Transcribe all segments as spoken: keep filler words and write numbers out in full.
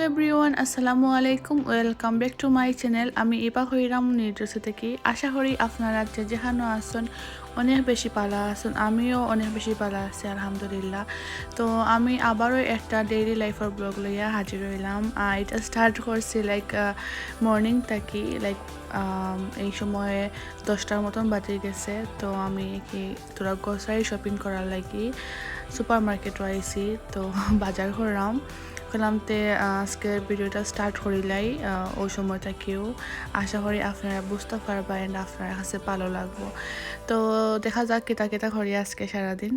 Everyone, আসসালামু আলাইকুম, welcome back to my channel। আমি ইবা কইরাম নিউ জার্সি থাকি। আশা করি আপনারা যে যেখানো আছইন অনেক বেশি ভালা আছইন, আমিও অনেক বেশি ভালা আছি আলহামদুলিল্লাহ। তো আমি আবারও একটা ডেইলি লাইফর ব্লগ লইয়া হাজির অইলাম। আহ, এটা স্টার্ট করছি লাইক মর্নিং থাকি, লাইক এই সময় দশটার মতন বাজি গেছে। তো আমি কি থুড়া গ্রোসারি শপিং করার লাগি সুপার মার্কেটও আইছি, তো বাজার করলাম। করলাম তে, আহ, আজকে ভিডিওটা স্টার্ট করিলাই, আহ, ওই সময় থাকিও। আশা করি আপনারা বুঝতে পারবা and আপনার কাছে ভালো লাগবো। তো দেখা যাক কিতা কিতা করি আজকে সারাদিন।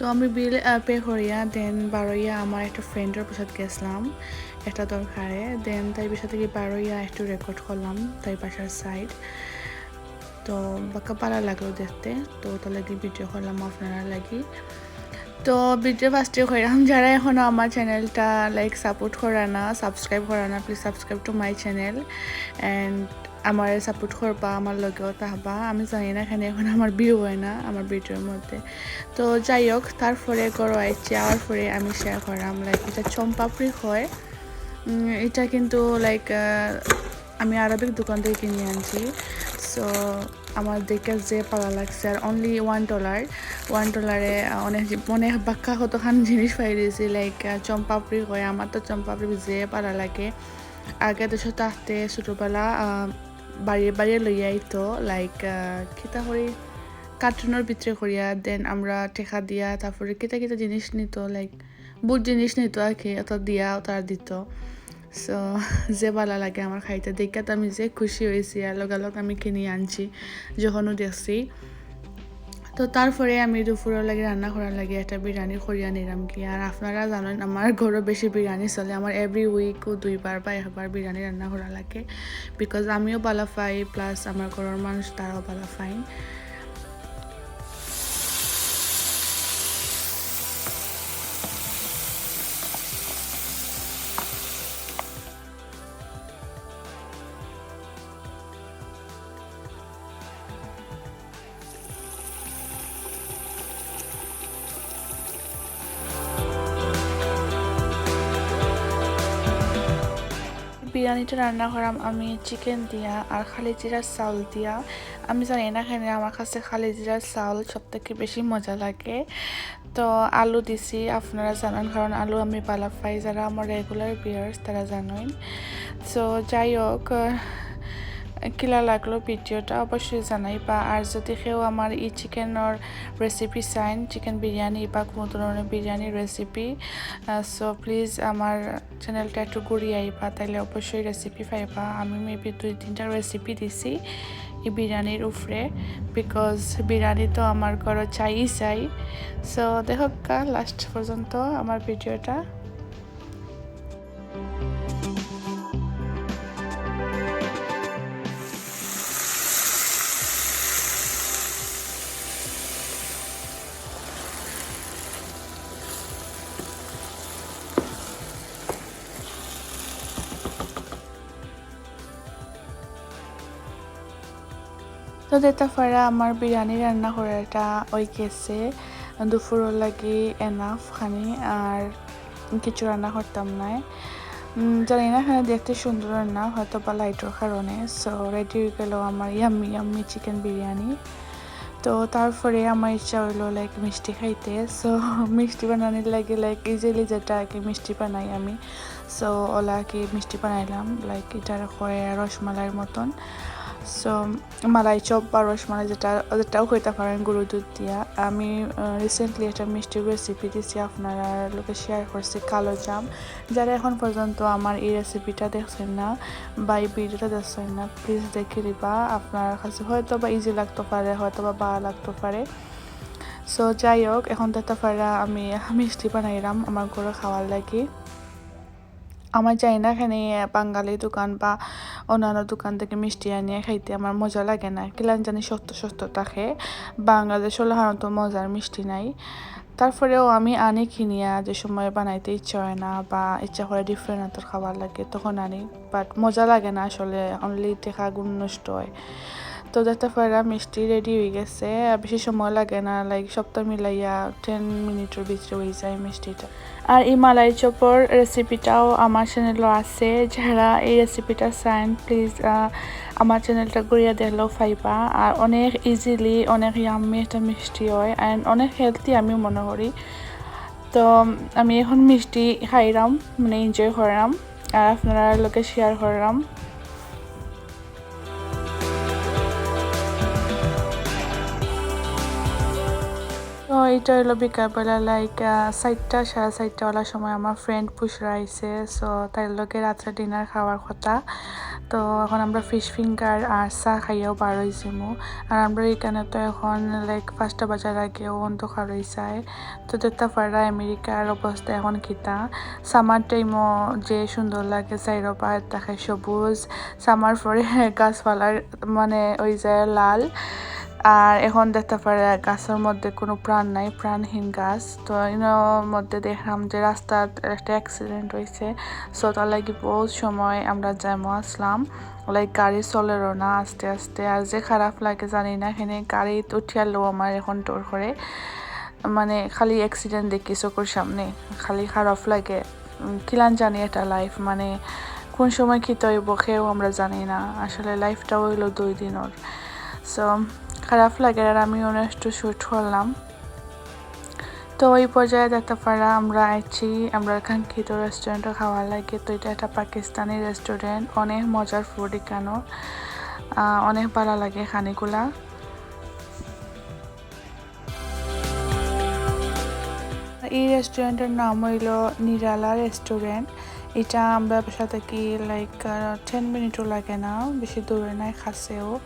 তো আমি বিল পে করিয়া দেন বারইয়া আমার একটা ফ্রেন্ডর বাসাত গেছিলাম একটা দরকারে। দেন তাই বাসা থাকি বারইয়া একটু রেকর্ড করলাম তাই বাসার সাইড। তো বাক্কা ভালা লাগলো দেখতে, তো তার লাগি ভিডিও করলাম আপনারার লাগি। তো ভিডিও ফার্স্টে কইরাম, যারা এখনো আমার চ্যানেলটা লাইক সাপোর্ট করা না, সাবস্ক্রাইব করা না, please subscribe to my channel and আমারে সাপোর্ট করবা, আমার লগেও থাকবা। আমি জানি না কেনে এখন আমার ভিউ হয় না আমার ভিডিওর মধ্যে। তো যাই হোক, তারপরে ঘরো আইছি, আওয়ার পরে আমি শেয়ার করাম, লাইক এটা চম্পাপড়ি হয়। উম, এটা কিন্তু লাইক আমি আরবিক দোকান থাকি কিনি আনছি। সো আমার দেখে যে ভালা লাগছে, আর অনলি ওয়ান ডলার, ওয়ান ডলারে অনেক জি-, অনেক বাক্কা কতখান জিনিস পাই দিছি, লাইক চম্পাপড়ি হয়, আমার তো চম্পাপড়ি যে ভালা লাগে। আগে দেশো থাকতে ছোটোবেলা আহ, বাড়িয়ে বাড়িয়ে লইয়া আইতো, লাইক কিতা করি কার্টুনর ভিতরে করিয়া, দেন আমরা টেকা দিয়া, তারপরে কিতা কিতা জিনিস নিত, লাইক বহুত জিনিস নিত আর কি, ওটা দিয়া ওটা দিত। সো যে ভালা লাগে আমার খাইতে, দেখে তো আমি যে খুশি হইছি, আর লগালগ আমি কিনি আনছি যখনও দেখছি। তো তারপরে আমি দুপুরর লাগি রান্না করার লাগি একটা বিরিয়ানি করিয়া নিলাম কি। আর আপনারা জানেন আমার ঘরো বেশি বিরিয়ানি চলে, আমার এভরি উইকও দুইবার বা একবার বিরিয়ানি রান্না করা লাগে, বিকজ আমিও ভালা পাই, প্লাস আমার ঘরর মানুষ তারাও ভালা পাইন। বিরিয়ানিটা রান্না করাম আমি চিকেন দিয়া আর কালিজিরার চাউল দিয়া। আমি জানি না কেনে আমার কাছে কালিজিরার চাউল সব থাকি বেশি মজা লাগে। তো আলু দিছি, আপনারা জানেন, কারণ আলু আমি ভালা পাই, যারা আমার রেগুলার ভিউয়ার্স তারা জানেন। সো যাই হোক, আহ, কিলা লাগলো ভিডিওটা অবশ্যই জানাইবা। আর যদি কেউ আমার ই চিকেনর রেসিপি চাইন, চিকেন বিরিয়ানি বা কোনো ধরনের বিরিয়ানি রেসিপি, সো প্লিজ আমার চ্যানেলটা একটু ঘুরিয়া আইবা, তাইলে অবশ্যই রেসিপি পাইবা। আমি মেবি দুই তিনটা রেসিপি দিছি এই বিরিয়ানির উপরে, বিকজ বিরিয়ানি তো আমার ঘরো চাইই চাই। সো দেখউক্কা লাস্ট পর্যন্ত আমার ভিডিওটা। তো দেখতা পারা আমার বিরিয়ানি রান্না করাটা অই গেছে, দুপুরর লাগি এনাফ খানি, আর কিছু রান্না করতাম নায়। উম, জানি না কেনে দেখতে সুন্দর না, হয়তো বা লাইটর কারণে। সো রেডি হয়ে গেল আমার ইয়াম্মি ইয়াম্মি চিকেন বিরিয়ানি। তো তারপরে আমার ইচ্ছা হইলো লাইক মিষ্টি খাইতে। সো মিষ্টি বানানির লাগি লাইক ইজিলি যেটা আর কি মিষ্টি বানাই আমি, সো ওলা কি মিষ্টি বানাইলাম, লাইক এটার হয় রসমালাইর মতন। সো মালাই চপ বা রসমালাই যেটা, যেটাও কইতা পারেন গুঁড়ো দুধ দিয়া। আমি, আহ, recently একটা মিষ্টির recipe দিছি আপনারার লগে, share করছি কালো জাম। যারা এখন পর্যন্ত আমার এই recipeটা দেখছেন না বা এই videoটা দেখছেন না, please দেখি দিবা। আপনার কাছে হয়তো বা easy লাগতে পারে, হয়তো বা ভালা লাগতে পারে। সো যাই হোক, এখন দেখতা পাররা আমি মিষ্টি বানাইরাম আমার ঘরো খাওয়ার লাগি। আমার জানি না এখানে বাঙালি দোকান বা অন্যান্য দোকান থেকে মিষ্টি আনিয়া খাইতে আমার মজা লাগে না, কিলান জানি শক্ত শক্ত থাকে। বাংলাদেশো লাখান অত মজার মিষ্টি নাই। তারপরেও আমি আনি কিনিয়া, যে সময় বানাইতে ইচ্ছা হয় না বা ইচ্ছা করে different আতর খাওয়ার লাগে, তখন আনি। But মজা লাগে না আসলে, only টেকা গুন নষ্ট হয়। তো দেখতা পাররা মিষ্টি ready হয়ে গেছে, আর বেশি সময় লাগে না, like সবটা মিলাইয়া ten মিনিটর ভিতরে হয়ে যায় মিষ্টিটা। আর এই মালাই চপর recipeটাও আমার channelও আছে, যারা এই recipeটা চান, please, আহ, আমার channelটা ঘুরিয়া দেখলেও পাইবা। আর অনেক easily, অনেক yummy একটা মিষ্টি হয়, and অনেক healthy আমি মনে করি। তো আমি এখন মিষ্টি খাইরাম, মানে enjoy করলাম, আর আপনারার লগে share করলাম। তো এটা হইলো বিকালবেলা, like, আহ, চাইরটা, সাড়ে চাইরটা ওলার সময় আমার friend পুষরা আইছে। সো তাইর লগে রাত্রে dinner খাওয়ার কথা। তো এখন আমরা fish finger আর চা খাইয়াও বার হইছিমু। আর আমরা এখানে তো এখন, like, পাঁচটা বাজার আগেও অন্ধকার হয়ে যায়। তো দেখতা পাররা আমেরিকার অবস্থা এখন কিতা। Summer timeও যে সুন্দর লাগে, চাইরোপাশ থাকে সবুজ। Summer পরে গাছপালার মানে ওই যে লাল। আর এখন দেখতা পাররা গাছর মধ্যে কোনো প্রাণ নাই, প্রাণহীন গাছ। তো এর মধ্যে দেখলাম যে রাস্তাত একটা accident হইছে। সো তার লাগি বহুত সময় আমরা জ্যামও আসলাম, like, গাড়ি চলেরও না আস্তে আস্তে। আর যে খারাপ লাগে জানি না, এখানে গাড়িত উঠিয়ালেও আমার এখন ডর করে, মানে খালি accident দেখি চকুর সামনে, খালি খারাপ লাগে। উম, কিলান জানি এটা life, মানে কোন সময় কিতা হইব কেউ আমরা জানি না। আসলে lifeটা হইলো দুই দিনর। সো খারাপ লাগে, আর আমি অনেক একটু shoot করলাম। তো ওই পর্যায়ে দেখতা পাররা আমরা আইছি আমরা কাঙ্ক্ষিত restaurantও খাওয়ার লাগি। তো এটা একটা পাকিস্তানি restaurant, অনেক মজার food এখানো, আহ, অনেক ভালা লাগে খানিগুলা। এই restaurantর নাম হইলো নিরালা restaurant। এটা আমরা বাসা থাকি, like, আহ, ten মিনিটও লাগে না, বেশি দূরে নাই, কাছেও।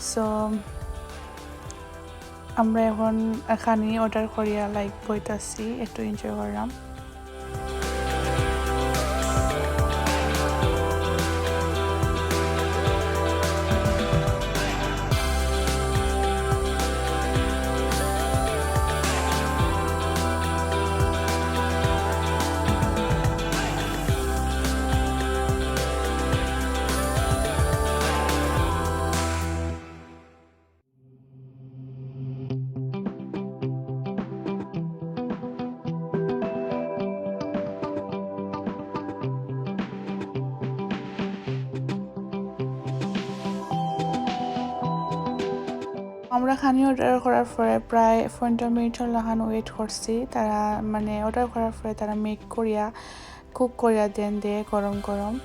সো আমরা এখন খানি order করিয়া, like, বইতাছি, একটু enjoy করলাম। আমরা খানি order করার পরে প্রায় পনেরো মিনিটর লাখান wait করছি। তারা মানে order করার পরে তারা make করিয়া, cook করিয়া দেন দে গরম গরম।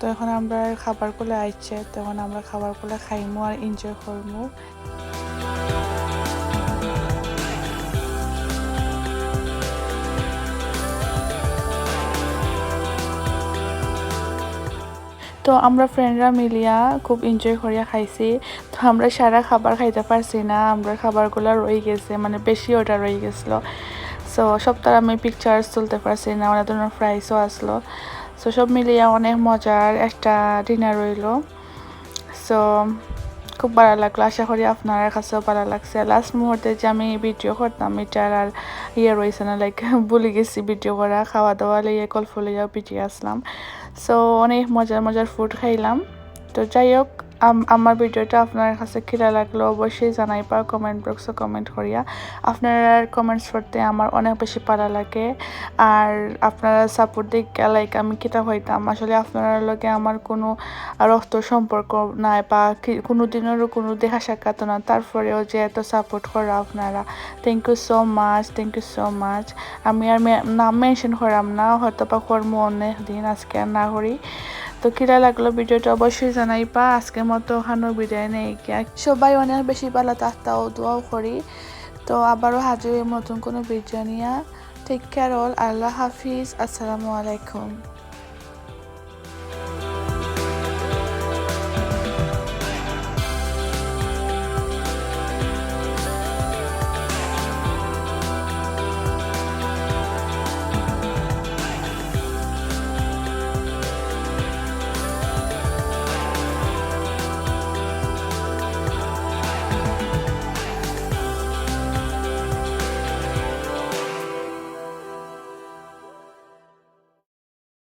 তো এখন আমরা খাবারগুলা আইছে, তখন আমরা খাবারগুলা খাইমু আর enjoy করমু। তো আমরা friendরা মিলিয়া খুব enjoy করিয়া খাইছি। তো আমরা সারা খাবার খাইতে পারছি না, আমরা খাবারগুলা রয়ে গেছে, মানে বেশি order রয়ে গেছিলো। সো সবটার আমি pictures তুলতে পারছি না, অনেক ধরনের priceও আসলো। সো সব মিলিয়া অনেক মজার একটা dinner হইলো। সো খুব ভালা লাগলো, আশা করি আপনারার কাছেও ভালা লাগছে। Last মুহূর্তে যে আমি video করতাম, এটার আর ইয়ে রয়েছে না, like ভুলে গেছি video করা, খাওয়া দাওয়া লইয়া গল্প লইয়া busy আসলাম। সো অনেক মজার মজার food খাইলাম। তো যাই হোক, আম-, আমার videoটা আপনার কাছে কিলা লাগলো অবশ্যই জানাইবা comment boxও comment করিয়া। আপনারার comments পড়তে আমার অনেক বেশি ভালা লাগে। আর আপনারার support দেখিয়া, like, আমি কিতা হইতাম, আসলে আপনারার লগে আমার কোনো রক্ত সম্পর্ক নাই বা কি, কোনো দিনেরও কোনো দেখা সাক্ষাৎ না, তারপরেও যে এত support করা আপনারা, thank you so much, thank you so much। আমি আর মে-, নাম mention করাম না, হয়তো বা করমু অনেক দিন, আজকে আর না করি। তো কিলা লাগলো ভিডিওটা অবশ্যই জানাইবা। আজকের মতো অখানো বিদায় নেই গিয়া। সবাই অনেক বেশি ভালা থাকতাও, দোয়াও করি। তো আবারও হাজির অইমু নতুন কোনো ভিডিও নিয়া। Take care all. আল্লাহ হাফিজ। আসসালামু আলাইকুম।